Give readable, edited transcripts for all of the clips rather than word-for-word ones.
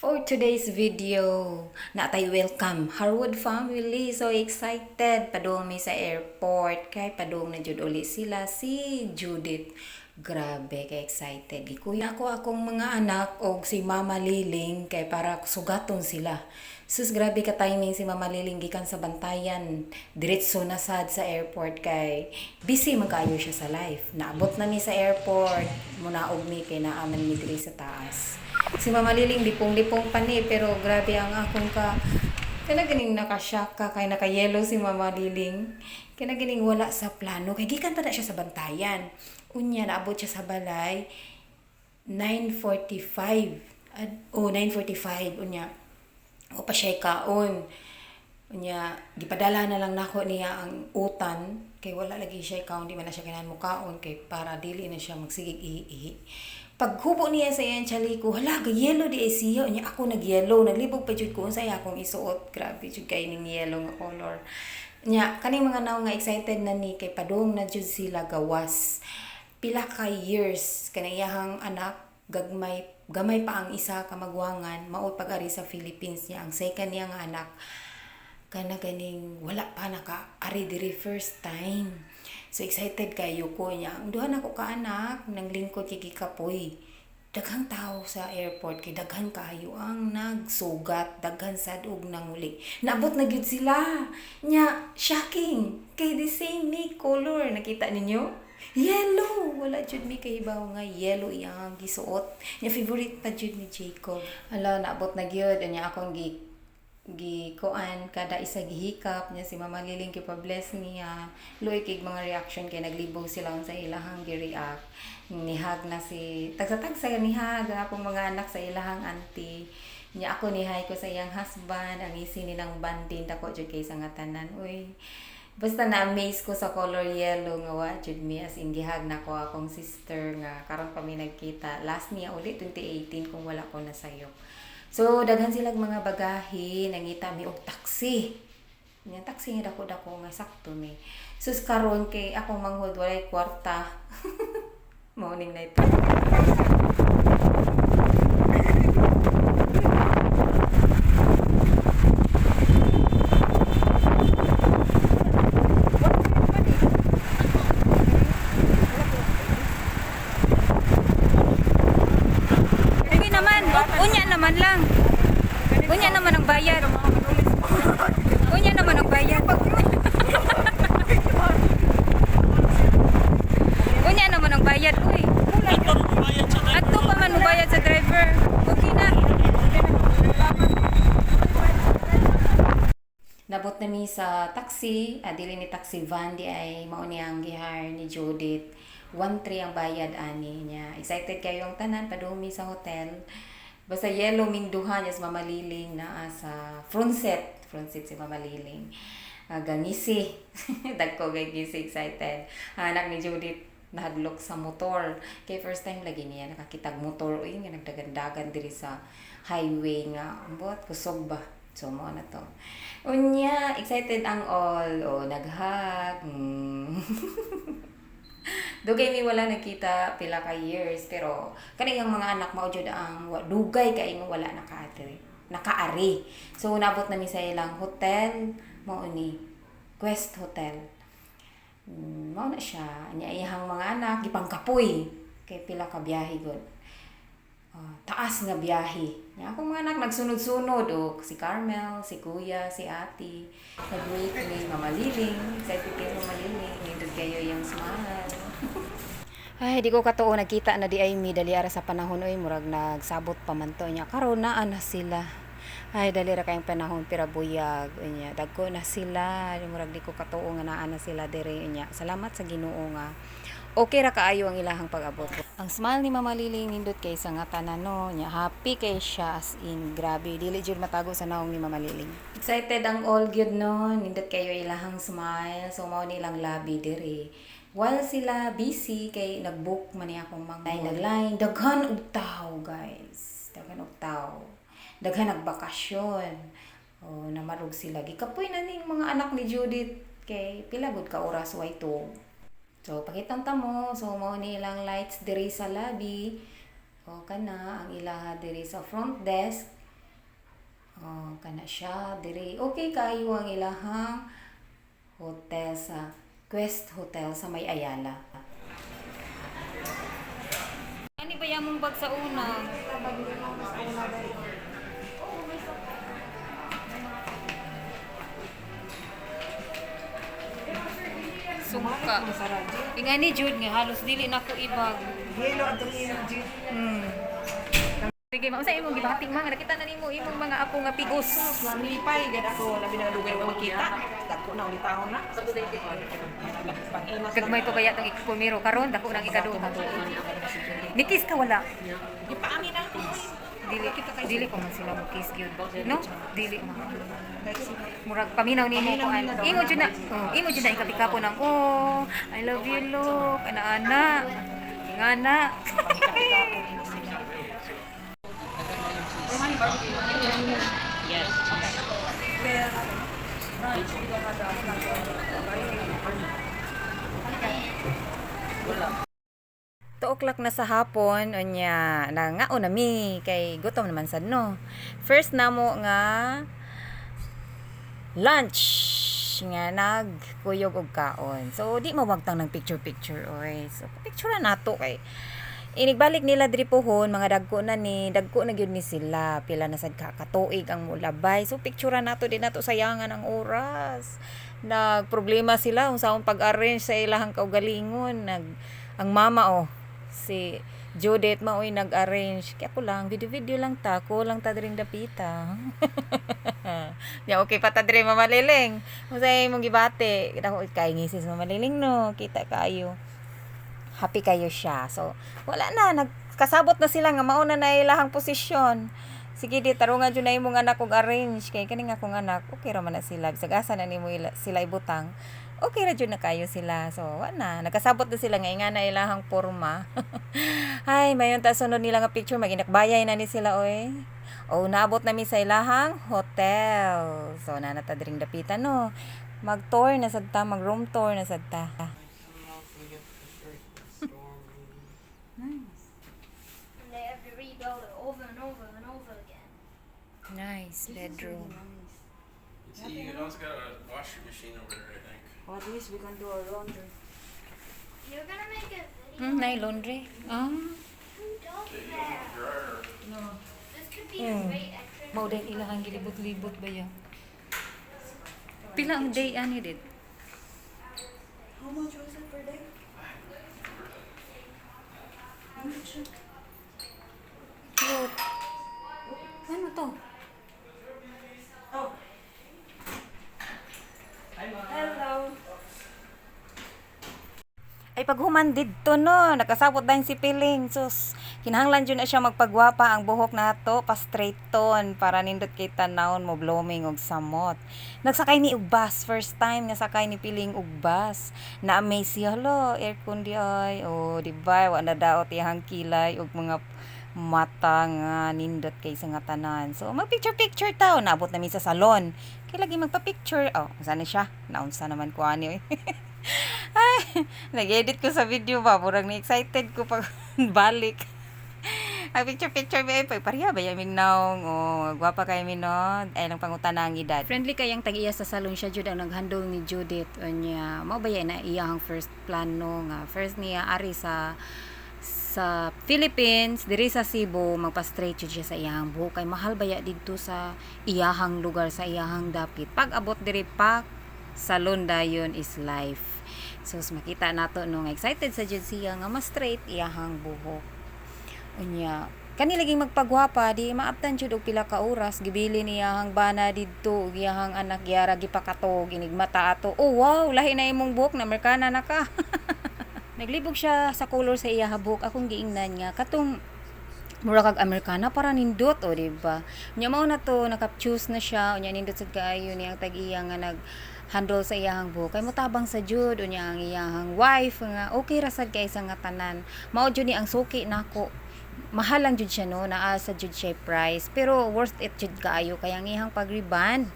For today's video, natay welcome Harwood family. So excited padung mi sa airport kay padung na jud uli sila si Judith. Grabe kay excited. Gikuya ko akong mga anak og si Mama Liling kay para sugaton sila. Sus, grabe ka timing si Mama Liling gikan sa Bantayan. Diretso na sad sa airport kay busy man kaayo siya sa life. Naabot na mi sa airport. Munaog mi kay naaman mi diri sa taas. Si Mama Liling lipong-lipong pa ni, pero grabe ang akong ka kana ganing nakashock ka kay naka-yellow si Mama Liling. Kana ganing wala sa plano kay gikan pa na siya sa Bantayan. Unya naabot siya sa balay 9:45. Oh, 9:45 unya. O pa siya kaon. Unya gipadala na lang nako niya ang utan kay wala lagi siya kaon, di man na siya kinahanglan mo kaon kay para dili na siya magsigig ihi-ihi. Paghubo niya sa iyang chaliko, hala, ga yellow di ay siya. Unya ako nag-yellow, naglibog pa jud ko unsa akong isuot. Grabe jud kay ning yellow nga color. Nya kaning mga naong nga excited na ni kay padung na jud sila gawas. Pila ka years kanang iyahang anak gagmay gamay pa ang isa ka magwangan mao pag-ari sa Philippines niya. Ang second niya nga anak kana ganing wala pa naka-ari diri, first time. So excited kayo ko niya. Ang duha nako ka anak nang lingkod kay gikapoy. Daghang tao sa airport kay daghan kaayo ang nagsugat, daghan sad og nanguli. Naabot na gyud sila. Nya shocking kay the same me color, nakita ninyo? Yellow! Wala jud mi kahibaw nga yellow iyang gisuot. Nya favorite pa jud ni Jacob. Hala, naabot na gyud. Nya akong gi gikuan kada isa, gihikap niya si Mama Liling, kay pa-bless niya. Luoy kay mga reaction kay naglibog sila sa ilahang gi-react. Nihag na si tagsa-tagsa, nihag ang akong mga anak sa ilahang auntie. Nya ako nihay ko sa iyang husband. Ang isi nilang banding dako jud kay sa nga tanan, uy. Basta na-amaze ko sa color yellow nga wa jud mi, as in gihag na ko akong sister nga karon pa mi nagkita. Last niya uli 2018 kung wala ko nasayop. So daghan silang mga bagahe, nangita mi og taxi. Nya taxi nga dako-dako nga sakto mi. Sus, karon kay akong manghod walay kwarta. Mao ning night. Okay naman. Unya naman lang. Unya naman ang bayad. Unya naman ang bayad. Unya naman ang bayad. Uy. Adto pa man bayad sa driver. Okay na. Nabot na mi sa taxi, dili ni taxi, van di ay, mao ni ang gihire ni Judith. 1.3 ang bayad ani niya. Excited kayo ang tanan padung mi sa hotel. Basta yellow ming duha niya sa Mama Liling, naa sa front seat. Front seat si Mama Liling. Gangisi. Dagko kay gisi, excited. Ang anak ni Judith nahadlok sa motor. Kay first time lagi niya nakakitag motor, uy, nga nagdagandagan diri sa highway nga ambot kusog ba. So mo na to. Unya, excited ang all. O, naghag. Dugay mi wala nakita, pila ka years, pero kaniyang mga anak mao jud ang dugay kay nga wala nakaari. Nakaari. So nabot na mi sa ilang hotel, mao ni Quest Hotel. Mao na siya. Nya iyang mga anak gipangkapoy kay pila ka biyahe gud. Taas nga biyahe. Nya akong mga anak nagsunod-sunod o si Carmel, si Kuya, si Ate. Nag-wait ni Mama Liling. Excited kayo, Mama Liling. Nindot kayo yung smile. Ay, di ko katuo nagkita na di ay mi, dali ara sa panahon oy, murag nagsabot pa man to niya. Karon naa na sila. Ay, dali ra kayong panahon pira buyag unya. Dagko na sila, murag di ko katuo nga naa na sila diri unya. Salamat sa Ginoo nga okay ra kaayo ang ilahang pag-abot. Ang smile ni Mama Liling nindot kay sa nga tanan no, nya happy kay siya, as in grabe, dili jud matago sa naong ni Mama Liling. Excited ang all gyud no, nindot kayo ilahang smile. So mao ni ilang lobby diri. While sila busy kay nag-book man niya akong mga nagline, daghan og tao guys. Daghan og tao. Daghan nagbakasyon. Oh, namarog sila. Gikapoy na ning mga anak ni Judith kay pila gud ka oras way to. So pakitang ta mo, so mao ni ilang lights diri sa lobby. O kana ang ilaha diri sa front desk. Oh, kana siya diri. Okay kaayo ang ilahang hotel sa Quest Hotel sa May Ayala. Ano ba yung mong bag sa una? Sungka. Ingani jud nga halos dili na ko ibag. Yellow atong iyong jeep. Sige, ma'am, sa imong gibati ma, nakita na nimo imong mga apo nga pigos. Mamilipay gad ako labi na dugay wa magkita. Dako na ulit taon na. Pang-imas. Gagmay pa baya tong ikpumiro karon dako nang ikaduha. Nikis ka wala? Ipaamin na ako. Dili dili ko man sila mo kiss gyud. No? Dili man. Murag paminaw nimo ko an. Imo jud na, oh, imo jud na ikapikapo ng oh, I love you look, ana ana. Ingana. 2 o'clock na sa hapon, unya nangaon na mi kay gutom naman sad, no. First namo nga lunch nga nagkuyog og kaon. So di mawagtang ng picture picture oy. So picture nato kay inigbalik nila diri pohon mga dagko na ni dagko na gyud ni sila, pila na sad ka katuig ang mulabay. So picture nato, di nato sayangan ang oras. Nagproblema sila kung saon pag-arrange sa ilahang kaugalingon. Nag ang mama, oh, si Judith maoy nag-arrange. Kaya ko lang video video lang ta ko lang ta diring dapita. Ya, okay pa ta diri, Mama Liling. Unsay imong gibati? Dako kay ngisis, Mama Liling, no? Kita kaayo. Happy kayo siya. So, wala na. Nagkasabot na sila nga mauna na ilahang posisyon. Sige di, tarungan dyan na imong anak og arrange. Kay kaning akong anak, okay ra man na sila. Bisag asa na nimo sila ibutang, okay ra jud na kayo sila. So, wala na. Nagkasabot na sila nga nga na ilahang porma. Ay, mayon ta sunod nila nga picture, maginakbayay na ni sila oy. O, naabot na mi sa ilahang hotel. So, nanata diring dapitan, no. Mag-tour na sad ta, mag-room tour na sad ta. And they have to rebuild it over and over and over again. Nice bedroom. See, you also got a washing machine over there, I think. Well, at least we can do our laundry. You're gonna make a video. Nay laundry. Ah. Who does that? Dryer. This could be a great entrance. Mao dahil ilahang gilibot-libot ba ya? Pila ang day ani dit? How much was it per day? Cute. Ano to? Oh. Hello. Ay paghuman didto, no, nakasabot dayon si Piling. Sus, kinahanglan jud na siya magpagwapa ang buhok nato pa straighton para nindot kay tanawon mo blooming og samot. Nagsakay ni og bus, first time nga sakay ni Piling og bus. Na-amaze siya, hala, aircon di ay. O, di ba, wa na daot iyang kilay og mga mata nga nindot kay sa nga tanan. So mag picture picture taw, naabot na mi sa salon. Kay lagi magpa-picture. Oh, unsa na siya? Naunsa naman ko ani oy. Ay, nag-edit ko sa video ba? Murag ni excited ko pag balik. Ang picture picture ba pag pareha ba yaming naong, oh, gwapa kay mi, no. Ay lang pangutana ang edad. Friendly kayang tag-iya sa salon, siya jud ang naghandle ni Judith unya. Mao ba na iyang first plano nga first niya ari sa Philippines, diri sa Cebu, magpa-straight jud siya sa iyang buhok kay mahal baya didto sa iyahang lugar, sa iyahang dapit. Pag abot diri pa salon dayon is life. So makita nato no nga excited sa jud siya nga mas straight iyahang buhok. Unya, kani laging magpagwapa di maabtan jud og pila ka oras, gibili niya ang bana didto ug iyahang anak gyara gipakatog inigmata ato. Oh wow, lahi na imong buhok na Amerikana na ka. Naglibog siya sa color sa iya buhok, akong giingnan nga katong mura kag Amerikana para nindot o, di ba? Nya mao na to, naka-choose na siya unya, nindot sad kaayo ni ang tag-iya nga nag handle sa iyahang buhok kay motabang sa jud. Unya ang iyahang wife nga okay ra sad kay sa nga tanan, mao jud ni ang suki nako. Mahal lang jud siya, no, naa sa jud siya price, pero worth it jud kaayo kay ang iyang pag-reband,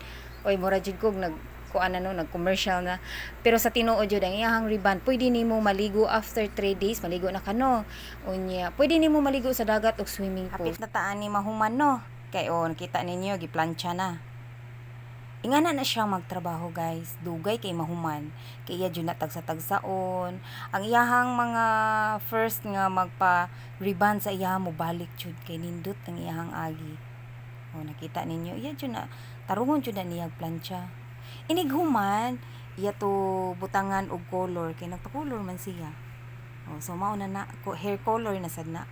oy, mura jud kog nag kuan na, no, nag-commercial na. Pero sa tinuod jud ang iyahang reband, pwede nimo maligo after 3 days, maligo na ka, no. Unya, pwede nimo maligo sa dagat og swimming pool. Hapit na taan ni mahuman, no. Kay oh, nakita ninyo giplantsa na. Ingana na siya magtrabaho, guys. Dugay kay mahuman. Kay iya jud na tagsa-tagsaon. Ang iyahang mga first nga magpa rebond sa iya, mo balik jud kay nindot ang iyahang agi. Oh, nakita ninyo, iya jud na tarungon jud na niya plantsa. Inig human, iya to butangan og color kay nagpa-color man siya. Oh, so mao na na hair color na sad na.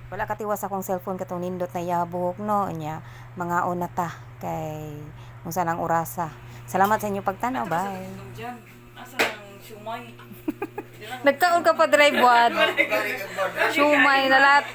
Wala katiwas akong cellphone katong nindot na iya buhok, no. Nya mga na ta kay unsa nang orasa. Salamat sa inyong pagtanaw. Bye. Asa ang siomai? Nagkaon ka pa drive, Wad. Siomai na lahat.